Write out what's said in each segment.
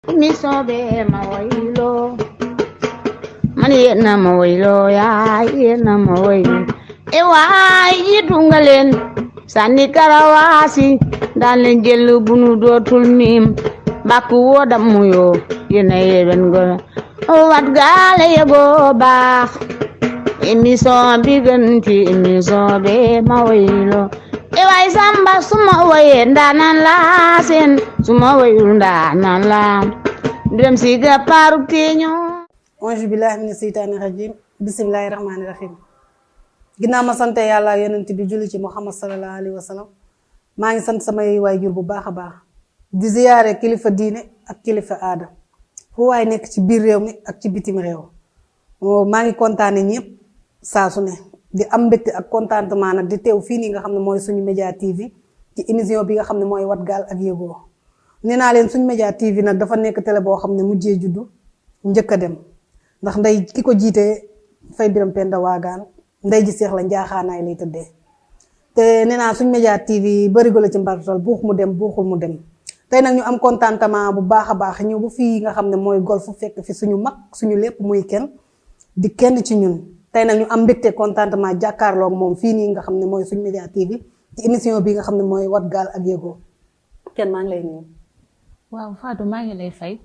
émission be ma waylo man yéena ma waylo yaa yéena ma waylo e waay yitunga leen sànni karawaasi daan leen jël bunu dootul miim bakku woodam muyo yéena yewen go wat gaale yego baax émission bi gën ci émission be ma waylo e waay samba suma waye ndaanan la seen suma wayul ndaanan la dem si ga paru teño auzu billahi mina seytaani rajim bismillahi rahmaani rahim ginnaaw ma sant yàlla yonent bi julli ci Muhammad sallallahu alayhi wa sallam maa ngi sant samay waajur bu baax a baax di ziyaare kilifa diine ak kilifa aada fu waay nekk ci biir réew mi ak ci bitim réew maa ngi kontaane ñëpp saa su ne di am mbégte ak contentement nag di teew fii nii nga xam ne mooy Suñu Média TV ci émission bi nga xam ne mooy Wat Gaal ak Yego nee naa leen Suñu Média TV nag dafa nekk télé boo xam ne mujjee juddu njëkk a dem ndax ndey ki ko jiite Fay Biram Penda Waagaan ndey ji seex la njaaxaanaay lay tëddee te nee naa Suñu Média TV bërigo la ci mbartal buux mu dem buuxul mu dem tey nag ñu am contentement bu baax a baax ñëw bu fii nga xam ne mooy golf fekk fi suñu mag suñu lépp muy kenn di kenn ci ñun tey nag ñu am mbégte contentement jàkkaarloog moom fii nii nga xam ne mooy Suñu Média TV ci émission bi nga xam ne mooy Wat Gaal ak Yego kenn maa ngi lay nuyu. waaw Fatou maa ngi lay fay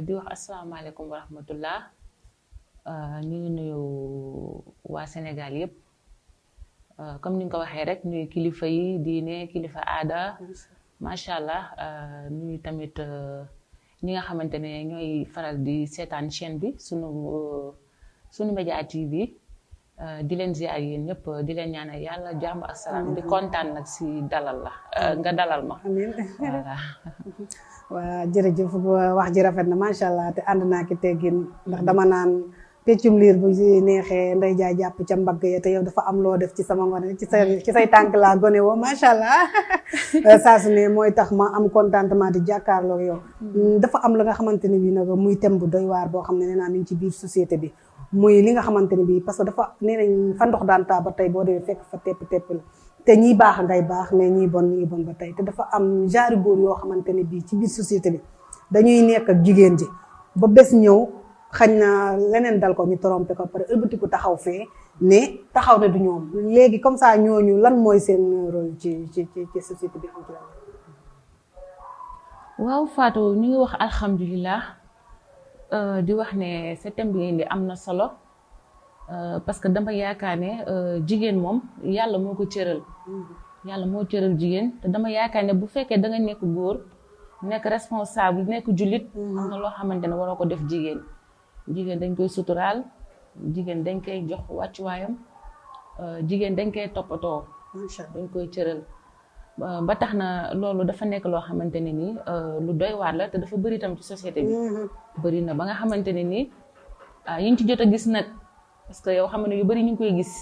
di wax asalaamaaleykum wa rahmatullah ñu ngi nuyu waa Sénégal yépp comme ni nga ko waxee rek nuyu kilifa yi diine kilifa aada macha allah nuyu tamit ñi nga xamante ne ñooy faral di seetaan chaîne bi Suñu Média TV di leen ziar yéen ñëpp di leen ñaanal yàlla jàmm ak salaam di kontaan nag si dalal la nga dalal ma. amiin voilà. waa jërëjëf wax ji rafet na macha allah te ànd naa ki teggin ndax dama naan peccum liir bu neexee nday jaay jàpp ca mbagg ya te yow dafa am loo def ci sama ngone ci say tànk laa gone woo macha allah saa su ne mooy tax ma am contentement di jàkkaarloo yow. dafa am la nga xamante ne bii nag muy thème bu doy waar boo xam ne nee naa mi ngi ci biir société bi. muy li nga xamante ne bii parce que dafa nee nañ fa ndox daan taa ba tey boo demee fekk fa tepp la te ñiy baax ngay baax mais ñiy bon ñi ngi bon ba tey te dafa am genre góor yoo xamante ne bii ci biir société bi dañuy nekk ak jigéen ji ba bés ñëw xañ na leneen dal ko ñu trompé ko pare ëlbatiku taxaw fee ne taxaw ne du ñoom léegi comme ça ñooñu lan mooy seen rôle ci société bi. waaw Fatou ñu ngi wax alhamdulilah. di wax ne sa thème bi ngeen di am na solo parce que dama yaakaar ne jigéen moom yàlla moo ko cëral yàlla moo cëral jigéen te dama yaakaar ne bu fekkee da nga nekk góor nekk responsable nekk jullit am na loo xamante ne waroo ko def jigéen dañ koy suturaal jigéen dañ koy jox wàccuwaayam jigéen dañ koy toppatoo dañ koy cëral ba tax na loolu dafa nekk loo xamante ne nii lu doy waar la te dafa bëri tam ci société bi bëri na ba nga xamante ne nii yi ñu ci jot a gis nag parce que yow xam ne yu bëri ñu ngi koy gis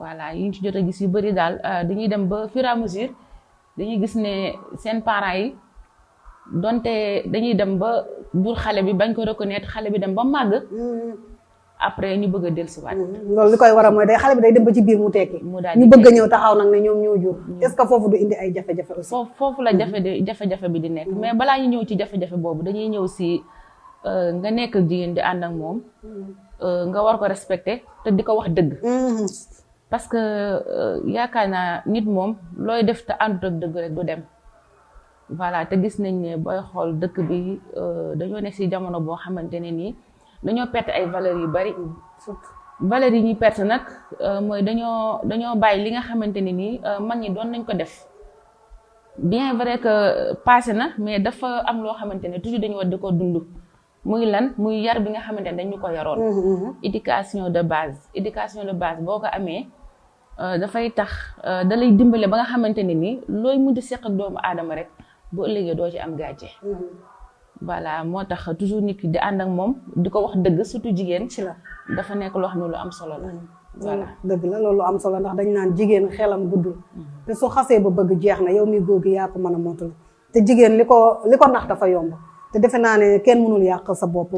voilà yi ñu ci jot a gis yu bëri daal dañuy dem ba fur et à mesure dañuy gis ne seen parents yi donte dañuy dem ba jur xale bi bañ ko reconnaître xale bi dem ba màgg après ñu bëgg a dellusiwaat. loolu li koy waral mooy day xale bi day dem ba ci biir mu tekki. ñu bëgg a ñëw taxaw nag ne ñoom ñoo jur. est-ce que foofu du indi ay jafe-jafe aussi. foofu la jafe-jafe bi di nekk. mais balaa ñu ñëw ci jafe-jafe boobu dañuy ñëw si nga nekk jigéen di ànd ak moom. nga war ko respecter te di ko wax dëgg. parce que yaakaar naa nit moom looy def te àndut ak dëgg rek du dem. voilà te gis nañ ne booy xool dëkk bi dañoo nekk si jamono boo xamante ne nii. dañoo perte ay valeurs yu bari valeurs yi ñuy perte nag mooy dañoo bàyyi li nga xamante ne nii mag ñi doon nañ ko def bien vrai que passé na mais dafa am loo xamante ne toujours dañu war di ko dund muy lan muy yar bi nga xamante ne dañu ko yaroon éducation de base boo ko amee dafay tax da lay dimbale ba nga xamante ne nii looy mujj seq ak doomu aadama rek boo ëllëgee doo ci am gàcce voilà moo tax toujours nit ki di ànd ak moom di ko wax dëgg surtout jigéen ci la dafa nekk loo xam ne lu am solo la voilà dëgg la loolu am solo ndax dañ naan jigéen xelam guddul te su xasee ba bëgg jeex na yow mi góor gi yaa ko mën a motul te jigéen li ko nax dafa yomb te defe naa ne kenn mënul yàq sa bopp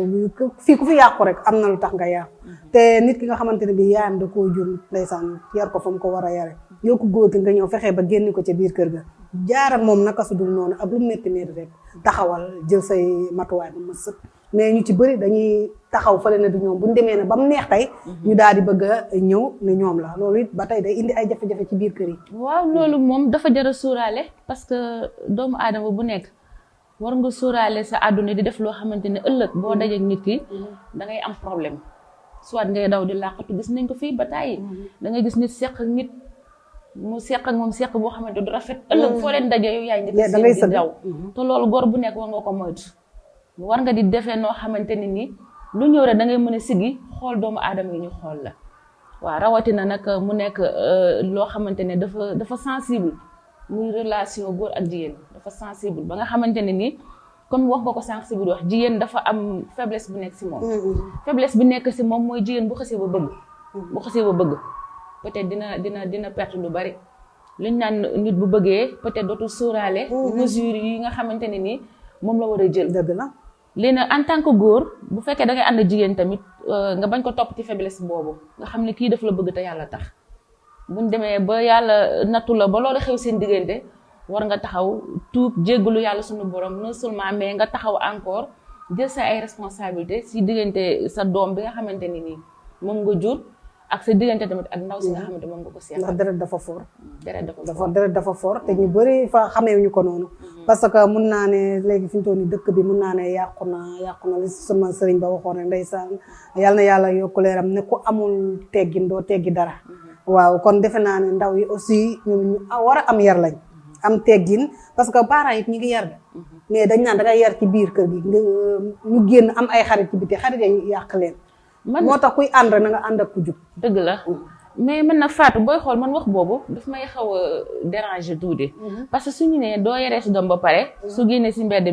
fii ku fi yàqu rek am na lu tax nga yàqu te nit ki nga xamante ne bi yaayam da koo jur ndeysaan yar ko fa mu ko war a yare yow ko góor gi nga ñëw fexee ba génni ko ca biir kër ga jaar ak moom naka su dul noonu ak lu métti métti rek taxawal jël say matuwaay ba ma sëkk mais ñu ci bëri dañuy taxaw fële na du ñoom bu ñu demee ne ba mu neex tey ñu daal di bëgg a ñëw ne ñoom la loolu it ba tey day indi ay jafe-jafe ci biir kër yi. waaw loolu moom dafa jar a sóoraale parce que doomu aadama bu nekk war nga sóoraale sa àdduna di def loo xamante ne ëllëg boo dajeek nit ki da ngay am problème soit ngay daw di làqatu gis nañ ko fii ba tàyyi da ngay gis nit seq ak nit mu seq ak moom seq boo xamante du rafet ëllëg foo leen daje yow yaay njëkk seen di daw te loolu góor bu nekk war nga ko moytu war nga di defee noo xamante ne ni lu ñëw rek da ngay mën a siggi xool doomu aadama yi ñu xool la waaw rawatina nag mu nekk loo xamante ne dafa sensible muy relation góor ak jigéen dafa sensible ba nga xamante ne ni comme wax nga ko sànq si biir wax jigéen dafa am faiblesse bu nekk si moom faiblesse bi nekk si moom mooy jigéen bu xasee ba bëgg peut-être dina perte lu bari liñ naan nit bu bëggee peut-être dootul sóoraale mesures yi nga xamante ne ni moom la war a jël dëgg la léegi nag en tant que góor bu fekkee da ngay ànd jigéen tamit nga bañ ko topp ci faiblesse boobu nga xam ne kii daf la bëgg te yàlla tax buñ demee ba yàlla nattu la ba loolu xew seen diggante war nga taxaw tuub jéggalu yàlla suñu borom non seulement mais nga taxaw encore jël sa ay responsabilité si diggante sa doom bi nga xamante ni nii moom nga jur ak sa diggante tamit ak ndaw si nga xamante moom nga ko seet. ndax deret dafa fort. deret dafa fort te ñu bëri fa xamee ñu ko noonu. parce que mun naa ne léegi fi mu toll nii dëkk bi mun naa ne yàqu na li sama sëriñ ba waxoon rek ndeysaan yal na yàlla yokk leeram ne ku amul teggin doo teggi dara. waaw kon defe naa ne ndaw yi aussi ñoom ñu war a am yar lañ. am teggin parce que parents yi ñu ngi yar de. mais dañ naan da ngay yar ci biir kër gi ñu génn am ay xarit ci biti xarit yi yàq leen. moo tax kuy ànd rek na nga ànd ak ku jub. dëgg la mais man nag Fatou booy xool man wax boobu daf may xaw a déranger tuuti. parce que suñu nee doo yaree si doom ba pare. su génnee si mbedd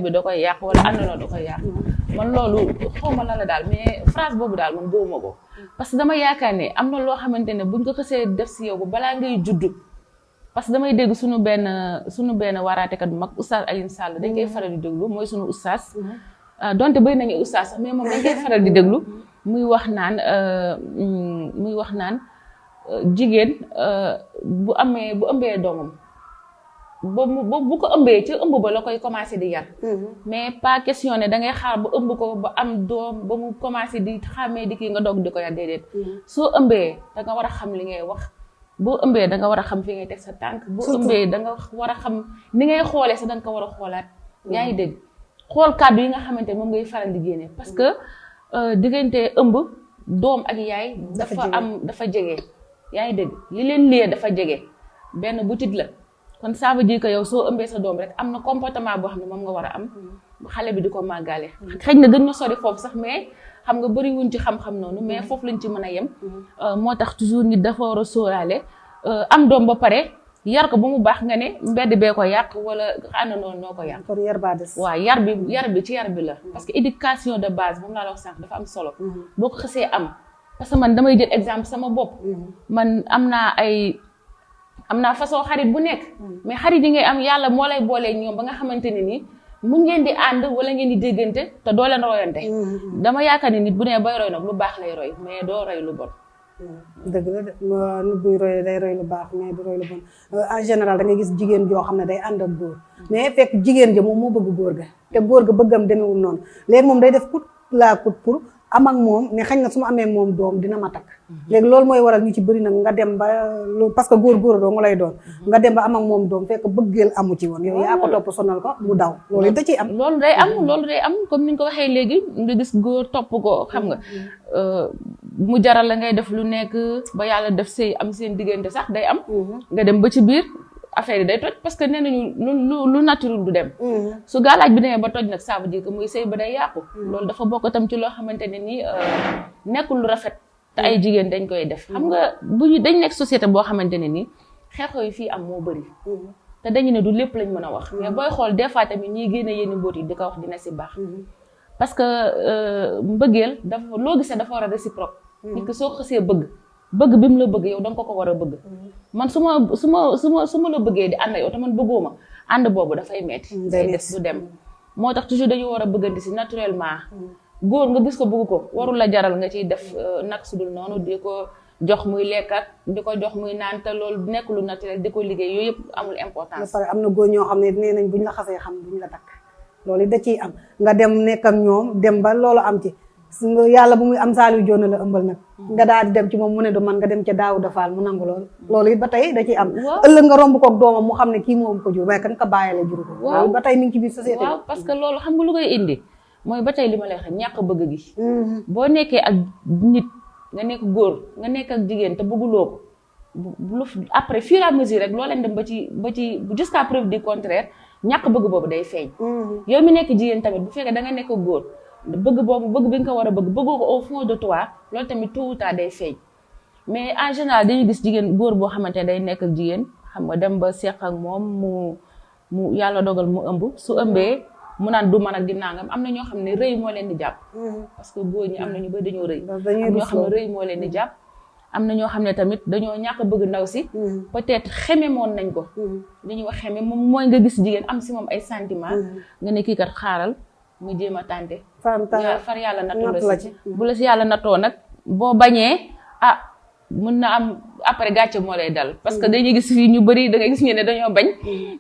bi da koy yàq wala àndandoo da koy yàq. man loolu xaw ma lan la daal mais phrase boobu daal man gëwuma ko. parce que dama yaakaar ne am na loo xamante ne buñ ko xësee def si yow ba balaa ngay juddu. parce que damay dégg suñu benn waaraatekat bu mag oustaz Alioune Sall dañ koy faral di déglu mooy suñu oustaz. donte bëri nañu oustaz sax mais moom dañ koy faral di déglu. muy wax naan jigéen bu ëmbee doomam bu ko ëmbee ci ëmb ba la koy commencé di yar mais pas question ne da ngay xaar ba ëmb ko ba am doom ba mu commencé di xàmmee di kii nga doog di ko yar déedéet soo ëmbee da nga war a xam li ngay wax boo ëmbee da nga war a xam fi ngay teg sa tànk boo ëmbee da nga war a xam ni ngay xoolee sa da nga ko war a xoolaat yaa ngi dégg xool kàddu yi nga xamante moom ngay faral di génne parce que diggante ëmb doom ak yaay dafa jege yaa ngi dégg li leen liyee dafa jege benn butit la kon ça veut dire que yow soo ëmbee sa doom rek am na comportement boo xam ne moom nga war a am xale bi di ko màggale xëy na gën ñu sori foofu sax mais xam nga bëri wuñ ci xam-xam noonu mais foofu lañ ci mën a yem moo tax toujours nit dafa war a sóoraale am doom ba pare yar ko ba mu baax nga ne mbedd bee ko yàq wala àndandoo noo ko yàq. kon yar baa des. waaw yar bi ci yar bi la. parce que éducation de base moom laa la wax sànq dafa am solo. boo ko xasee am parce que man damay jël exemple sama bopp. man am naa façon xarit bu nekk. mais xarit yi ngay am yàlla moo lay boolee ñoom ba nga xamante ne ni mun ngeen di ànd wala ngeen di déggante te doo leen royante. dama yaakaar ni nit bu nee bay roy nag lu baax lay roy mais doo roy lu bon. dëgg la de nit buy roy day roy lu baax mais du roy lu bon en général da ngay gis jigéen joo xam ne day ànd ak góor mais fekk jigéen ja moom moo bëgg góor ga te góor ga bëggam demewul noonu léegi moom day def kut pour am ak moom ne xañ na su ma amee moom doom dina ma takk léegi loolu mooy waral ñu ci bëri nag nga dem ba parce que góor doo nga lay doon nga dem ba am ak moom doom fekk bëggeel amu ci woon yow yaa ko topp sonal ko mu daw loolu da ciy am loolu day am comme ni ñu ko waxee léegi nga gis góor topp ko xam nga mu jaral la ngay def lu nekk ba yàlla def sëy am seen diggante sax day am nga dem ba ci biir affaire yi day toj parce que nee nañu lu naturel du dem su gaalaaj bi demee ba toj nag ça veut dire que muy sëy ba day yàqu loolu dafa bokk tam ci loo xamante ne nii nekkul lu rafet te ay jigéen dañ koy def xam nga dañ nekk société boo xamante ne nii xeexoo yi fii am moo bëri te dañu ne du lépp lañ mën a wax mais booy xool des fois tamit ñiy génne yenn mbóot yi di ko wax dina si baax parce que mbëggeel dafa loo gisee dafa war a réciproque nit ki soo xësee bëgg bi mu la bëgg yow da nga ko war a bëgg man su ma la bëggee di ànd yow te man bëggoo ma ànd boobu dafay metti day des du dem moo tax toujours dañu war a bëggante si naturellement góor nga gis ko bëgg ko warul la jaral nga ciy def nag su dul noonu di ko jox muy lekk ak di ko jox muy naan te loolu nekk lu naturel di ko liggéey yooyu yëpp amul ba importance. pare am na góor ñoo xam ne nee nañ buñ la xasee xam duñ la takk loolu da ciy am nga dem nekk ak ñoom dem ba loolu am ci yàlla bu muy am Saliou Dione la ëmbal nag nga daal di dem ci moom mu ne du man nga dem ca Daouda Fall mu nangu loolu it ba tey da ciy am ëllëg nga romb koog doomam mu xam ne kii moom ko jur waaye kan ko bàyyale juru ko loolu ba tey mi ngi ci biir société waaw parce que loolu xam nga lu koy indi mooy ba tey li ma lay wax ñàkk bëgg gi boo nekkee ak nit nga nekk góor nga nekk ak jigéen te bëgguloo ko lu après fur et à mesure rek loo leen dem ba ci jusqu'à preuve du contraire ñàkk bëgg boobu day feeñ yow mi nekk jigéen tamit bu fekkee da nga nekk góor bëgg boobu bëgg bi nga ko war a bëggoo ko au fond de toi loolu tamit tôt ou tard day feeñ mais en général dañuy gis jigéen góor boo xamante ne day nekk ak jigéen xam nga dem ba seq ak moom mu yàlla dogal mu ëmb su ëmbee mu naan du man ak di nangam am na ñoo xam ne rëy moo leen di jàpp parce que góor ñi am na ñu ba dañoo rëy am ñoo xam ne rëy moo leen di jàpp am na ñoo xam ne tamit dañoo ñàkk bëgg ndaw si peut-être xeme moon nañ ko li ñuy wax xeme moom mooy nga gis jigéen am si moom ay sentiment nga ne kii kat xaaral mu jéem a tànte far yàlla nattu la si bu la si yàlla nattoo nag boo bañee mën na am après gàcce moo lay dal parce que dañuy gis fii ñu bëri da ngay gis ñu ne dañoo bañ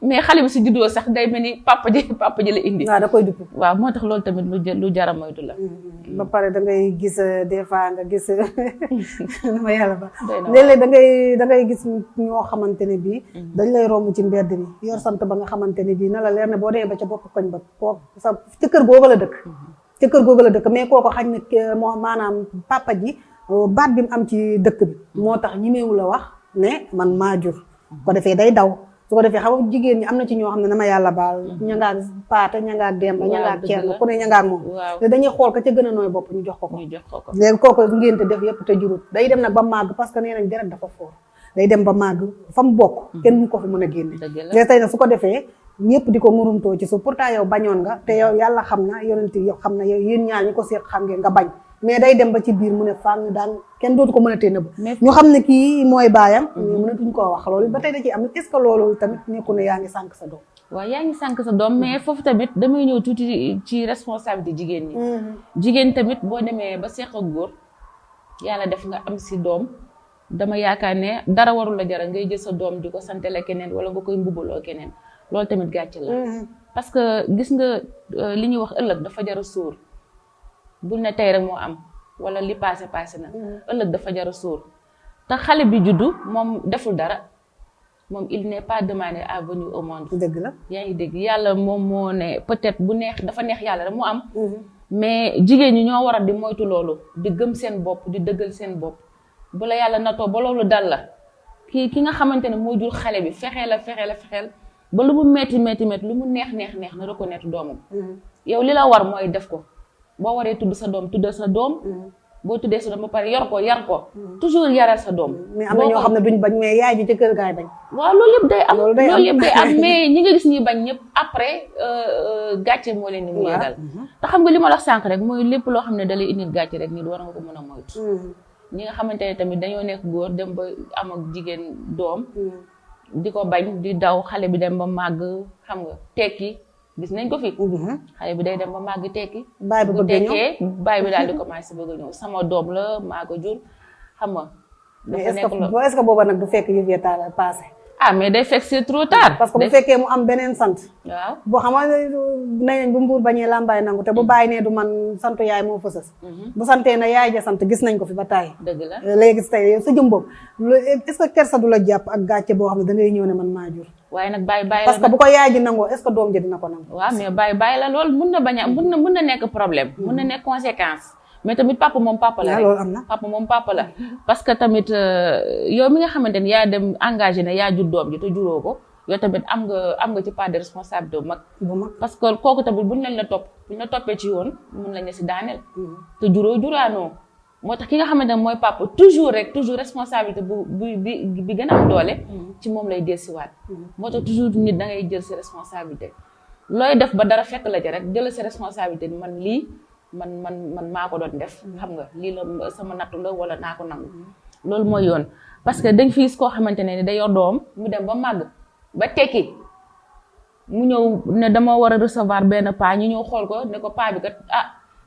mais xale bi si juddoo sax day mel ni papa ji la indi waaw da koy dupp waaw moo tax loolu tamit lu jara moytu la ba pare da ngay gis des fois nga gis dama yàlla ba léeg-léeg da ngay gis ñoo xamante ne bii dañ lay romb ci mbedd mi yor sant ba nga xamante ne bii na la leer ne boo demee ba ca bopp koñ ba koo sa ca kër googu la dëkk mais kooko xañ na moo maanaam papa ji baat bi mu am ci dëkk bi moo tax ñimeewu la wax ne man maa jur ko defee day daw su ko defee xam nga jigéen ñi am na ci ñoo xam ne dama yàlla baal ñangaak paata ñangaak demba ñangaak ceerno ku ne ñangaak moom te dañuy xool ka ca gën a nooy bopp ñu jox ko léegi kooku ngénte def yëpp te jurut day dem nag ba màgg parce que nee nañ deret dafa foor day dem ba màgg fa mu bokk kenn mu ko fi mën a génne léegi tey nag su ko defee ñëpp di ko murumtoo ci suuf pourtant yow bañoon nga te yow yàlla xam na yonent yow xam na yow yéen ñaar ñi ko seet xam ngeen nga bañ mais day dem ba ci biir mu ne fang daan kenn dootu ko mën a téye nëbb ñu xam ne kii mooy baayam mais mënatuñ koo wax loolu ba tey da ciy am est-ce que loolu tamit nekku ne yaa ngi sànq sa doom waaw yaa ngi sànq sa doom mais foofu tamit damay ñëw tuuti ci responsabilité jigéen ñi jigéen tamit boo demee ba seq ak góor yàlla def nga am si doom dama yaakaar ne dara warul la jara ngay jël sa doom di ko santale keneen wala nga koy mbubaloo keneen loolu tamit gàcce la parce que gis nga li ñuy wax ëllëg dafa jar a sóor bul ne tey rek moo am wala li passé na ëllëg dafa jar a sóor te xale bi juddu moom deful dara moom il n'est pas demandé à venir au monde dëgg la yaa ngi dégg yàlla moom moo ne peut-être bu neex dafa neex yàlla rek mu am mais jigéen ñi ñoo war a di moytu loolu di gëm seen bopp di dëggal seen bopp bu la yàlla natoo ba loolu dal la ki nga xamante ne moo jur xale bi fexeel ba lu mu metti lu mu neex na reconnaître doomam yow li la war mooy def ko boo waree tudd sa doom tuddal sa doom boo tuddee sa doom ba pare yor ko toujours yaral sa doom mais am na ñoo xam ne duñ bañ mais yaay ji ca kër gaay bañ waaw loolu yëpp day am mais ñi nga gis ñuy bañ ñëpp après gàcce moo leen ni mu yegal te xam nga li ma la sànq rek mooy lépp loo xam ne da lay indil gàcce rek nit war nga ko mën a moytu ñi nga xamante ne tamit dañoo nekk góor dem ba am ak jigéen doom di ko bañ di daw xale bi dem ba màgg xam nga tekki gis nañ ko fi xale bi day dem ba màgg tekki bu tekkee baay bi daal di commencé bëgg a ñëw sama doom la maa ko jur xam nga est-ce que booba nag du fekk yëf ya taal passé mais day fekk c'est trop tard parce que bu fekkee mu am beneen sant waaw boo xam nañ bu mbuur bañee làmbaay nangu te bu bàyyi nee du man santu yaay moo fa sës bu santee na yaay ja sant gis nañ ko fi ba tàyyi dëgg la léegi tey yow sa jëm boobu est-ce que kersa du la jàpp ak gàcce boo xam ne da ngay ñëw ne man maa jur waaye nag bàyyi la parce que bu ko yaay ji nangoo est-ce que doom ji dina ko nangu waaw mais bàyyi la loolu mun na bañ a mun na nekk problème mun na nekk conséquence mais tamit papa moom papa la rek loolu am na papa moom papa la parce que tamit yow mi nga xamante ni yaa dem engagé ne yaa jur doom ji te juróo ko yow tamit am nga ci part de responsabilité bu mag parce que kooku tamit buñ la toppee ci yoon mun lañ la si daaneel te juraanoo moo tax ki nga xamante ne mooy papa toujours responsabilité bi gën a am doole ci moom lay dellusiwaat moo tax toujours nit da ngay jël si responsabilité looy def ba dara fekk la ci rek jël si responsabilité bi man lii man maa ko doon def xam nga lii la sama nattu la wala naa ko nangu loolu mooy yoon parce que dañ fi gis koo xamante ne day yor doom mu dem ba màgg ba tekki mu ñëw ne dama war a recevoir benn paa ñu ñëw xool ko ne ko paa bi kat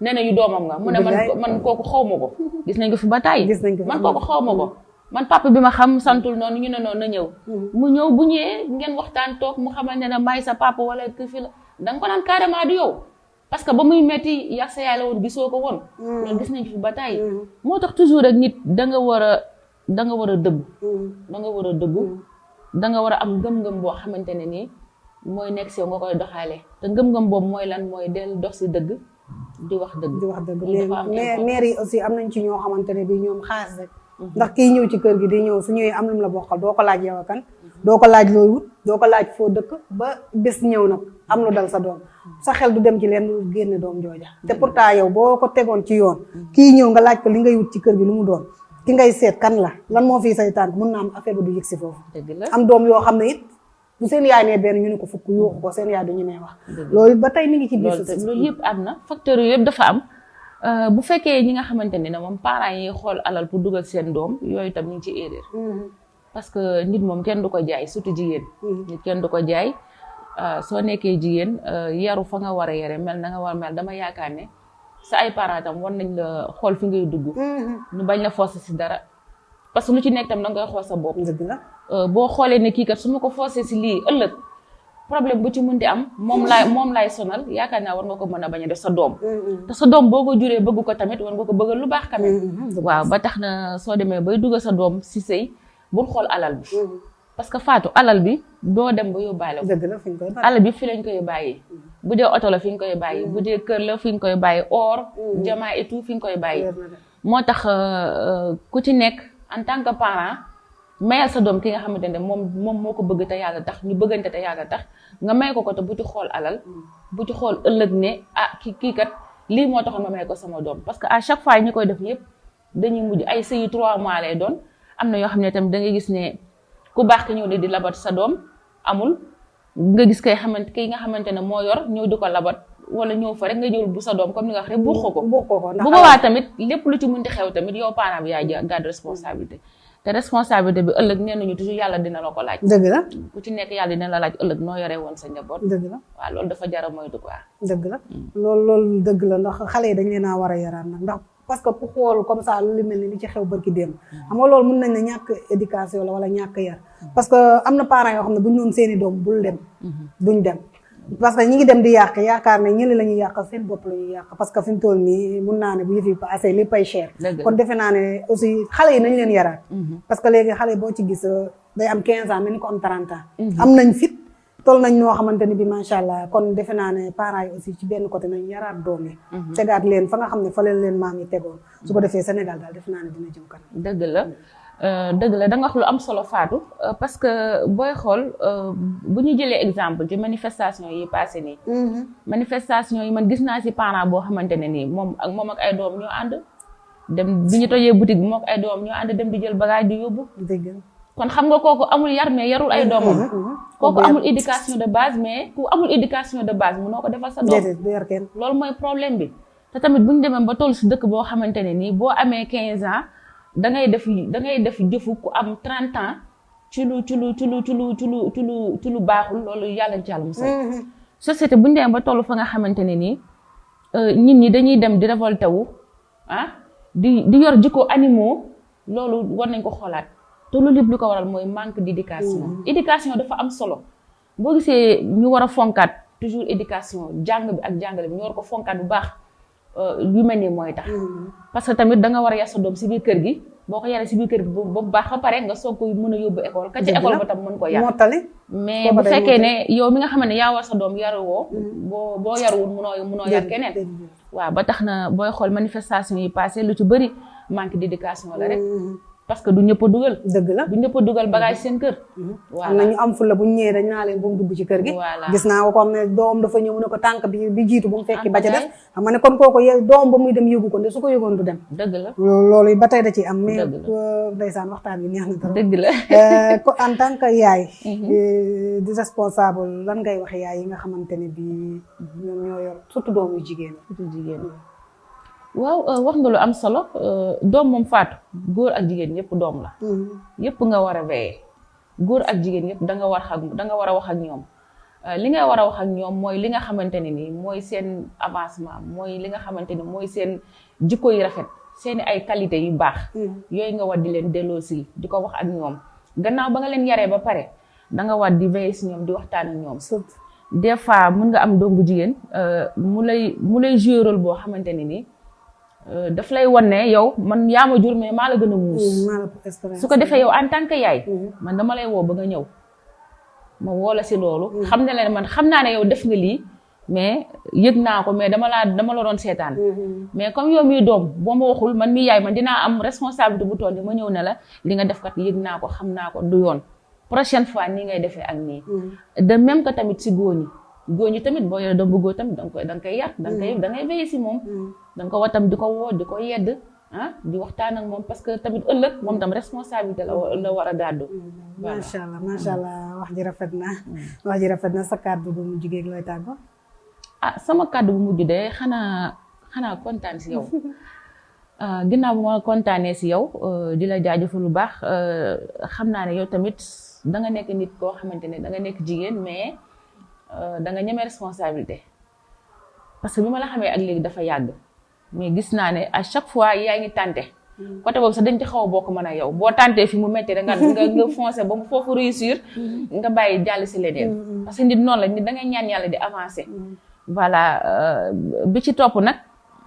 nee na yu doomam nga mu ne man kooku xaw ma ko gis nañ ko fi ba tàyyi man kooku xaw ma ko man papa bi ma xam santul noonu ñu ne noonu na ñëw mu ñëw bu ñëwee ngeen waxtaan toog mu xamal ne maay sa papa wala ki fi la da nga ko naan carrément du yow parce que ba muy metti yàq sa yaay la woon gisoo ko woon loolu gis nañ fi ba tàyyi moo tax toujours rek nit da nga war a dëggu da nga war a dëggu da nga war a am ngëm-ngëm boo xamante ne nii mooy nekk si yow nga koy doxalee te ngëm-ngëm boobu mooy lan mooy del dox si dëgg di wax dëgg mais maire yi aussi am nañ ci ñoo xamante ne bi ñoom xaalis rek ndax kii ñëw ci kër gi di ñëw su ñëwee am lu mu la bokkal doo ko laaj yow a kan doo ko laaj looy wut doo ko laaj foo dëkk ba bés ñëw nag am lu dal sa doom sa xel du dem ci leen lu génne doom jooja te pourtant yow boo ko tegoon ci yoon kii ñëw nga laaj ko li ngay wut ci kër gi lu mu doon ki ngay seet kan la lan moo fii say tànk mun na am affaire bi du yëg si foofu am doom yoo xam ne it bu seen yaay nee benn ñu ne ko fukk yuuxu ko seen yaay du ñu nee wax loolu ba tey mi ngi ci biir loolu yëpp am na facteur yooyu yëpp dafa am bu fekkee ñi nga xamante ne moom parents yi xool alal pour dugal seen doom yooyu itam ñu ngi ci erreur parce que nit moom kenn du ko jaay surtout jigéen nit kenn du ko jaay soo nekkee jigéen yaru fa nga war a yare mel na nga war a mel dama yaakaar ne sa ay parents tam war nañ la xool fi ngay dugg ñu bañ la forcer si dara parce que lu ci nekk tam da nga koy xool sa bopp boo xoolee ne kii kat su ma ko forcer si lii ëllëg problème bu ci mën di am moom laay sonal yaakaar naa war nga ko mën a bañ a def sa doom te sa doom boo ko juree bëgg ko tamit war nga ko bëggal lu baax tamit waaw ba tax na soo demee bay dugal sa doom si sëy bul xool alal bi parce que Fatou alal bi doo dem ba yóbbaale ko alal bi fi lañ koy bàyyi bu dee oto la fi nga koy bàyyi bu dee kër la fi nga koy bàyyi or jamaa et tout fi nga koy bàyyi moo tax ku ci nekk en tant que parent mayal sa doom ki nga xamante ne moom moo ko bëgg te yàlla tax ñu bëggante te yàlla tax nga may ko te bu ci xool alal bu ci xool ëllëg ne kii kat lii moo taxoon ma may ko sama doom parce que à chaque fois ñi koy def ñëpp dañuy mujj ay sëyi 3 mois lay doon am na yoo xam ne tamit da ngay gis ne ku baax ki ñëw di labat sa doom amul nga gis ki nga xamante ne moo yor ñëw di ko labat wala ñëw fa rek nga jël bu sa doom comme ni nga wax rek buux ko bu boobaa tamit lépp lu ci mënti xew tamit yow parent bi yaay gàddu responsabilité te responsabilité bi ëllëg nee nañu toujours yàlla dina la ko laaj dëgg la ku ci nekk yàlla dina la laaj ëllëg noo yore woon sa njaboot dëgg la waaw loolu dafa jar a moytu quoi dëgg la loolu dëgg la ndax xale yi dañ leen a war a yaraan nag ndax parce que ku xool comme ça lu mel ni li ci xew barki démb xam nga loolu mën nañ ne ñàkk éducation la wala ñàkk yar parce que am na parents yoo xam ne bu ñu doon seeni doom bul dem duñ dem parce que ñi ngi dem di yàq yaakaar ne ñëli la ñuy yàq seen bopp la ñuy yàq parce que fi mu toll nii mun naa ne bu yëf yi passé lépp ay cher kon defe naa ne aussi xale yi nañ leen yaraat parce que léegi xale boo ci gis day am 15 ans mel ni ko am 30 ans am nañ fit toll nañ noo xamante ni bi macha allah kon defe naa ne parents yi aussi ci benn côté nañ yaraat doom yi tegaat leen fa nga xam ne fa leen maam yi tegoon su ko defee Sénégal daal defe naa ne dina jëm kanam dëgg la da nga wax lu am solo Fatou parce que booy xool bu ñu jëlee exemple ci manifestation yi passé nii manifestation yi man gis naa si parent boo xamante ne nii moom ak ay doom ñoo ànd dem bi ñu tojee boutique bi moom ak ay doom ñoo ànd dem di jël bagage di yóbbu kon xam nga kooku amul yar mais yarul ay doomam kooku amul éducation de base mais ku amul éducation de base mënoo ko defal sa doom loolu mooy problème bi te tamit bu ñu demee ba toll si dëkk boo xamante ne nii boo amee 15 ans da ngay def jëfu ku am 30 ans ci lu baaxul loolu yàlla ci yàlla musal société bu ñu demee ba toll fa nga xamante ne nii nit ñi dañuy dem di révolté wu di yor jikko animaux loolu war nañ ko xoolaat te loolu lépp lu ko waral mooy manque d'éducation éducation dafa am solo boo gisee ñu war a fonkaat toujours éducation jàng bi ak jàngale bi ñu war ko fonkaat bu baax yu mel nii mooy tax parce que tamit da nga war a yar sa doom si biir kër gi boo ko yaree si biir kër gi ba baax ba pare nga soog ko mën a yóbbu école ka ci école ba tam mën ko yar mais bu fekkee ne yow mi nga xam ne yaa war sa doom yaruwoo boo yaruwul munoo yar keneen waaw ba tax na booy xool manifestation yi passé lu ci bëri manque d'éducation la rek parce que du ñëpp a dugal dëgg la du ñëpp a dugal bagage seen kër am na ñu am fulla bu ñu ñëwee dañ naa leen bu mu dugg ci kër gi gis naa ko comme ne doom dafa ñëw mu ne ko tànk bi jiitu bu mu fekki ba ca def xam nga ne kon kooku doom ba muy dem yëgu ko ne su ko yëgoon du dem dëgg la loolu ba tey da ci am mais ndeysaan waxtaan bi neex na dara dëgg la ko en tant que yaay di responsable lan ngay wax yaay yi nga xamante ne bi ñoom ñoo yor surtout doom yu jigéen waaw wax nga lu am solo doom moom Fatou góor ak jigéen ñëpp doom la yëpp nga war a veiller góor ak jigéen ñëpp da nga war a wax ak ñoom li ngay war a wax ak ñoom mooy li nga xamante ne nii mooy seen avancement mooy li nga xamante ni mooy seen jikko yu rafet seeni ay qualité yu baax yooyu nga war di leen delloosi di ko wax ak ñoom gannaaw ba nga leen yaree ba pare da nga war di veiller si ñoom di waxtaan ak ñoom des fois mun nga am doom bu jigéen mu lay jouer rôle boo xamante ne nii daf lay wan ne yow man yaa ma jur mais maa la gën a muus su ko defee yow en tant que yaay man dama lay woo ba nga ñëw ma woo la si loolu xam ne leen man xam naa ne yow def nga lii mais yëg naa ko mais dama la doon seetaan mais comme yow miy doom boo ma waxul man mi yaay man dinaa am responsabilité bu toll ni ma ñëw ne la li nga def kat yëg naa ko xam naa ko du yoon prochaine fois nii ngay defee ak nii de même que tamit si góor ñi tamit boo yore doom bu góor tamit da nga koy yar da ngay veiller si moom da nga ko war tam di ko woo di ko yedd di waxtaan ak moom parce que tamit ëllëg moom tam responsabilité la war a gàddu. macha allah wax ji rafet na sa kàddu bu mujj gi looy tàggoo. sama kàddu bu mujj de xanaa kontaan si yow ginnaaw bu ma kontaanee si yow di la jaajëfal lu baax xam naa ne yow tamit da nga nekk nit koo xamante ne da nga nekk jigéen mais da nga ñeme responsabilité parce que bi ma la xamee ak léegi dafa yàgg. mais gis naa ne à chaque fois yaa ngi tànte côté boobu sax dañ ci xaw a bokk mën a yow boo tàntee fi mu métti da nga foncé ba mu foofu réussir nga bàyyi jàll si leneen parce que nit noonu la nit da ngay ñaan yàlla di avancer voilà bi ci topp nag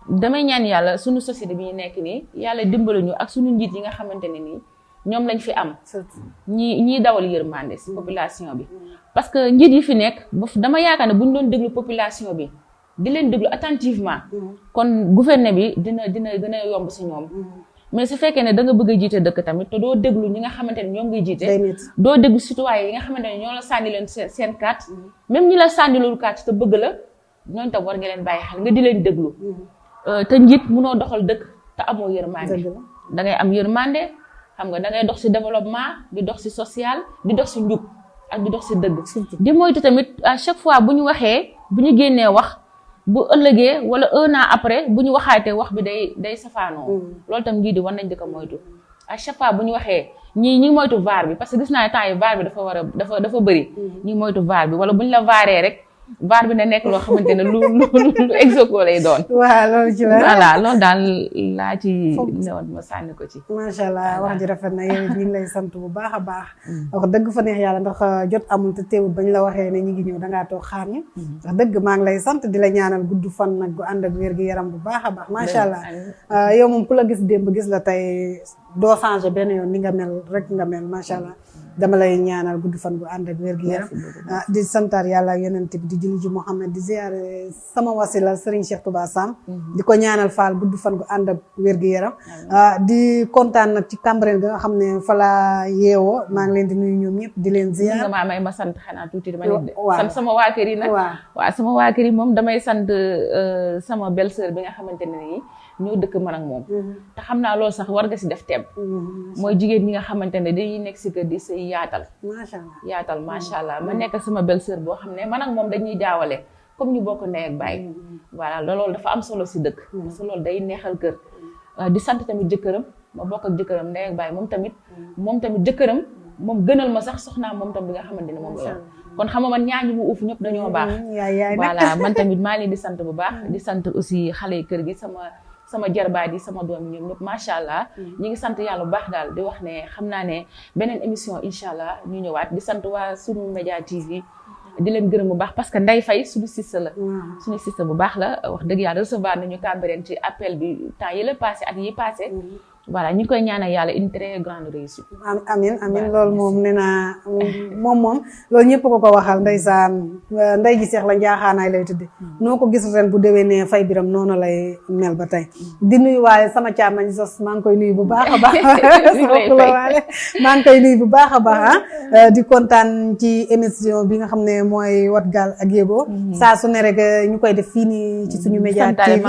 damay ñaan yàlla suñu société bi ñu nekk nii yàlla dimbali ñu ak suñu njiit yi nga xamante ne nii ñoom lañ fi am ñii dawal yërmande si population bi parce que njiit yi fi nekk dama yaakaar ne bu ñu doon déglu population bi di leen déglu attentivement kon gouvernement bi dina gën a yomb si ñoom mais su fekkee ne da nga bëgg a jiite dëkk tamit te doo déglu ñi nga xamante ne ñoom ngay jiite doo déglu citoyen yi nga xamante ne ñoo la sànni leen seen carte même ñi la sànni loolu carte te bëgg la ñooñu tam war nga leen bàyyi xel nga di leen déglu te njiit munoo doxal dëkk te amoo yërmande da ngay am yërmande xam nga da ngay dox si développement di dox si social di dox si njub ak di dox si dëgg di moytu tamit à chaque fois bu ñu waxee bu ñu génnee wax bu ëllëgee wala 1 an après bu ñu waxaatee wax bi day safaanoo loolu tam njiit di war nañ di ko moytu à chaque fois bu ñu waxee ñi moytu vaar bi parce que gis naa ne temps yi vaar bi dafa bëri ñi moytu vaar bi wala bu ñu la vaaree rek vaar bi na nekk loo xamante ne lu execo lay doon. waaw loolu ci la voilà loolu daal laa ci newoon ma sànni ko ci. macha allah wax ji rafet na yow ñu ngi lay sant bu baax a baax. wax dëgg fa neex yàlla ndax jot amul te teewul bañ la waxee ne ñu ngi ñëw dangaa toog xaar ñu. wax dëgg maa ngi lay sant di la ñaanal gudd fan nag gu ànd ak wér gi yaram bu baax a baax. macha allah yow moom ku la gis démb gis la tey doo changé benn yoon ni nga mel rek nga mel macha allah. dama lay ñaanal gudd fan bu ànd ak wér gi yaram di santaar yàlla ak yonent bi di julli ji Muhammad di ziyaare sama wasila Serigne Cheikh Touba Sam di ko ñaanal Fall gudd fan gu ànd ak wér gi yaram di kontaan nag ci Cambérène ga nga xam ne fa la yeewoo maa ngi leen di nuyu ñoom ñëpp di leen ziyaar nga maa may ma sant xanaa tuuti dama leen sant sama waa kër yi nag waaw sama waa kër yi moom damay sant sama belle-sœur bi nga xamante ne nii ñoo dëkk man ak moom te xam naa loolu sax war nga si def teem mooy jigéen ñi nga xamante ne dañuy nekk si kër di say yaatal macha allah ma nekk sama belle-sœur boo xam ne man ak moom dañuy jaawale comme ñu bokk ndey ak baay voilà loolu dafa am solo si dëkk parce que loolu day neexal kër di sant tamit jëkkëram ma bokk ak jëkkëram ndey ak baay moom tamit jëkkëram moom gënal ma sax soxnaam moom tam bi nga xamante ne moom la kon xam nga man ñaañu mu uuf ñëpp dañoo baax voilà man tamit maa leen di sant bu baax di sant aussi xale yi kër gi sama jarbaat yi sama doom yi ñoom ñëpp macha allah ñi ngi sant yàlla bu baax daal di wax ne xam naa ne beneen émission incha allah ñu ñëwaat di sant waa Sunu Média TV di leen gërëm bu baax parce que Ndeye Faye suñu sista la suñu sista bu baax la wax dëgg yàlla recevoir nañu Cambérène ci appel bi temps yi la passé ak yi passé voilà ñu ngi koy ñaanal yàlla une très grande réussite. amiin loolu moom nee naa moom loolu ñëpp ko waxal ndeysaan nday ji seex la njaaxaanaay lay tudde noo ko gis ren bu déwénee fay biram noonu lay mel ba tey di nuyu waale sama càmmañ sos maa ngi koy nuyu bu baax a baax maa ngi koy nuyu bu baax a baax di kontaan ci émission bi nga xam ne mooy Wat Gaal ak Yego saa su ne rek ñu koy def fii nii ci suñu média TV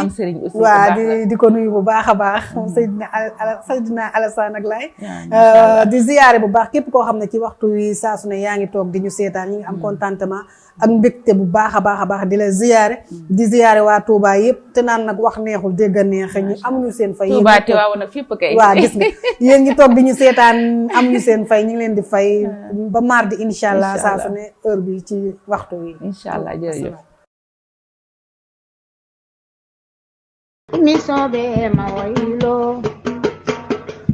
waaw di ko nuyu bu baax a baax Seydina Seydina Alassane ak Laay incha di ziyaare bu baax képp koo xam ne ci waxtu wi saa su ne yaa ngi toog di ñu seetaan ñi ngi am contentement ak mbégte bu baax a baax di la ziyaare di ziyaare waa Touba yëpp te naan nag wax neexul dégg neex ñu amuñu seen fay Touba Tiwaawan nag fépp kay waaw gis nga yéen ngi toog di ñu seetaan amuñu seen fay ñu ngi leen di fay ba mardi incha allah saa su ne heure bi ci waxtu wi incha allah jërëjëf émission be ma waylo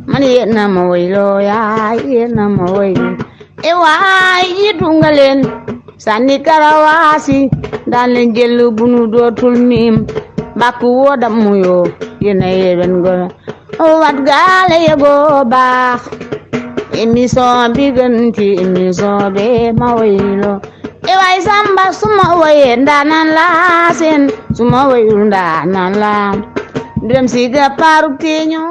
man yéena ma waylo yaay yéena ma waylo e waay jiitu nga leen sànni karawaasi daan leen jël bu nu dootul miim bàkk woodam muyo yéena yéen go wat gaale yego baax émission bi gën ci émission be ma waylo e waay samba suma waye ndaanan la seen suma wayul ndaanan la dem si ga paru teño